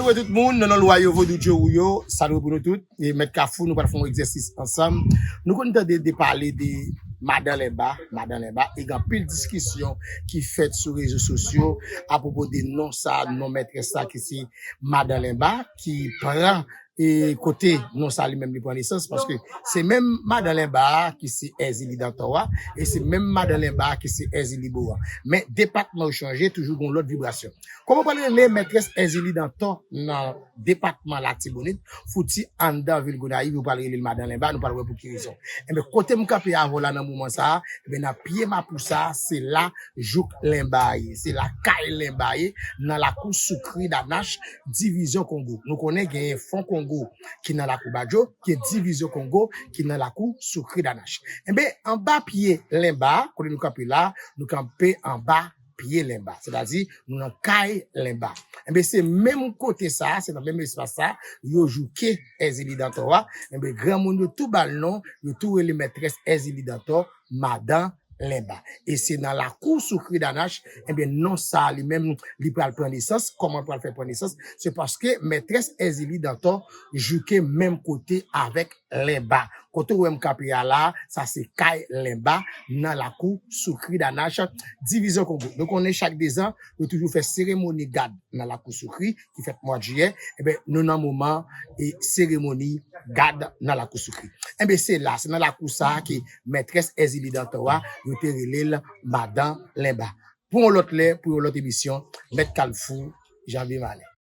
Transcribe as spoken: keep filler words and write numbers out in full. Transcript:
Bonjou tout moun, nan non lwa yo, vodou djowou yo, sa dwe pou nou tout. E Mèt Kafou, nou pral fè yon egzèsis ansanm. Nou konn tande de pale de Madan Lenba, Madan Lenba, e gen anpil diskisyon ki fèt sou rezo sosyo apwopo de non sa, non mètrès sa ki se Madan Lenba, ki pran e kote non sa li menm li pran nesans, paske se menm Madan Lenba a ki se Èzili Dantò a, e se menm Madan Lenba a ki se Èzili Bo a. Men depatman yo chanje, toujou gen yon lòt vibrasyon. Kòman w pral rele mètrès Èzili Dantò nan depatman Latibonit, fouti anndan vil Gonayiv, yo pral rele l Madan Lenba, nou pral wè pou ki rezon. Enben, kote m kanpe avè w la nan moman sa a, enben, nan pye mapou sa a, se la jouk Lenba ye, se la kay Lenba ye, nan lakou Soukri Danach, divizyon Kongo. Nou konnen genyen Fon Kongo ki nan lakou Badjo, gen divizyon Kongo ki nan lakou Soukri Danach. Enben, anba pye Lenba, kote nou kanpe la, nou kanpe anba pye Lenba, sètadi nou nan kay Lenba. Enben, se menm kote sa, se nan menm espas sa, yo jouke Èzili Dantò a. Enben, granmoun yo tou ba l non, yo tou rele mètrès Èzili Dantò, Madan Lenba. E se nan lakou Soukri Danach, enben, non sa li menm, li pral pran nesans. Kòman l pral fè pran nesans? Se paske mètrès Èzili Dantò jouke menm kote avèk Lenba. Kote w wè m kanpe a la, sa se kay Lenba nan lakou Soukri Danach, divizyon Kongo. Nou konnen chak dezan, yo toujou fè seremoni gad nan lakou Soukri, ki fèt mwa jiyè. Enben, nou nan moman e seremoni gad nan lakou Soukri. Enben, se la, se nan lakou sa a ke mètrès Èzili Dantò a, yo te rele l Madan Lenba. Pou yon lòt lè, pou yon lòt emisyon, Mèt Kafou, Janvye Malè.